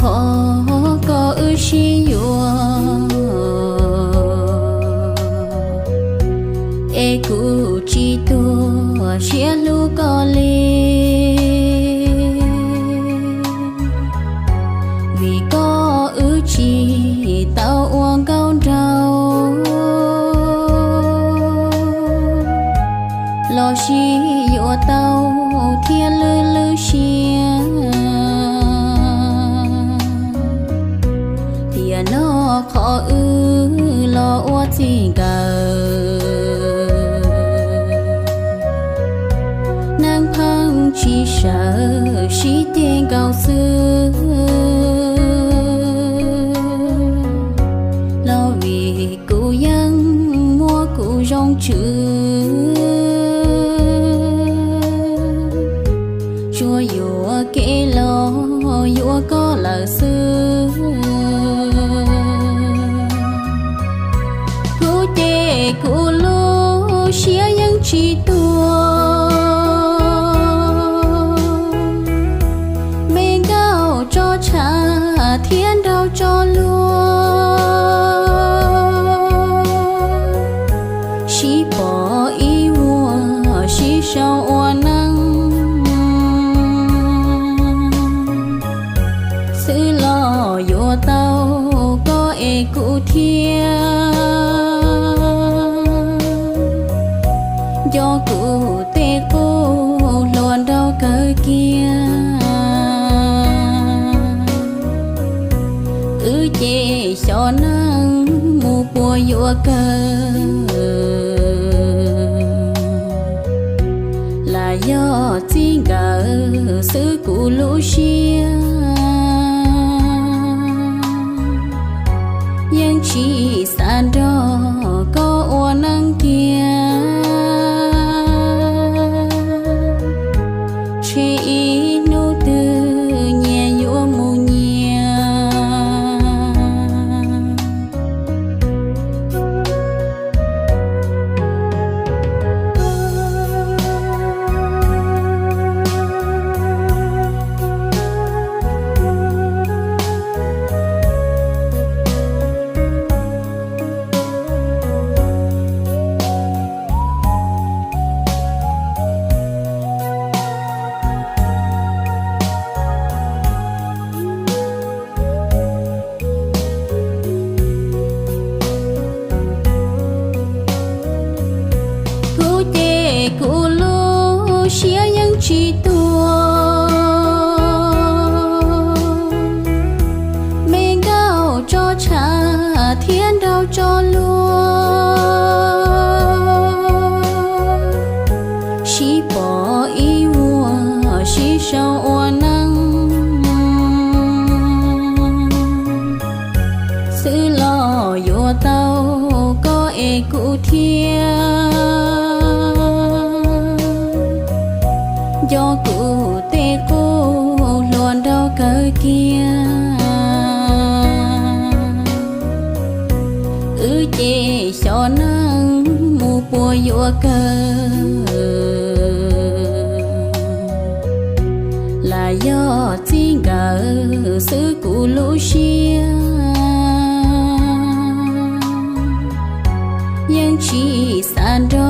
Thov koj wb sib yuav, es kuv tsis tuag siab hlub koj li. Vim koj wb tsis tau ua nkauj nraug, los sis yuav tau thiab lwj lwj siab. Tiam no qhov wb los ua txij nkawm, neeg pheej tsis sawv sib ceg nkaus xwb, los vim kuv yeej muaj kuv zoo tswv, tsuas yuam kev los yuav koj lawm xwb. Kuv ces kuv lub siab yeej tsis tuag, me nkauj tso tshav thiab nraug tso luag, sib pom ib vuag sib sau ua neej, xwb los yuav tau koj es kuv thiab. Nco kuv tej qub hluas nraug kawg kiag, wb ces xyov neej mus puas yuav kawg. Lam yog txij nkawm xwb kuv lub siab yeej tsis xav nrog koj ua neej kiag. Tshe ib hnub twg nyias yuav mus nyias. Kuv ces kuv lub siab yeej tsis tuag, me nkauj tso tshav thiab nraug tso luag, sib pom ib vuag sib sau ua neej, xwb los yuav tau koj es kuv thiab. Nco kuv tej qub hluas nraug kawg kiag, wb ces xyov neej mus puas yuav kawg. Lam yog txij nkawm xwb kuv lub siab yeej tsis xav nrog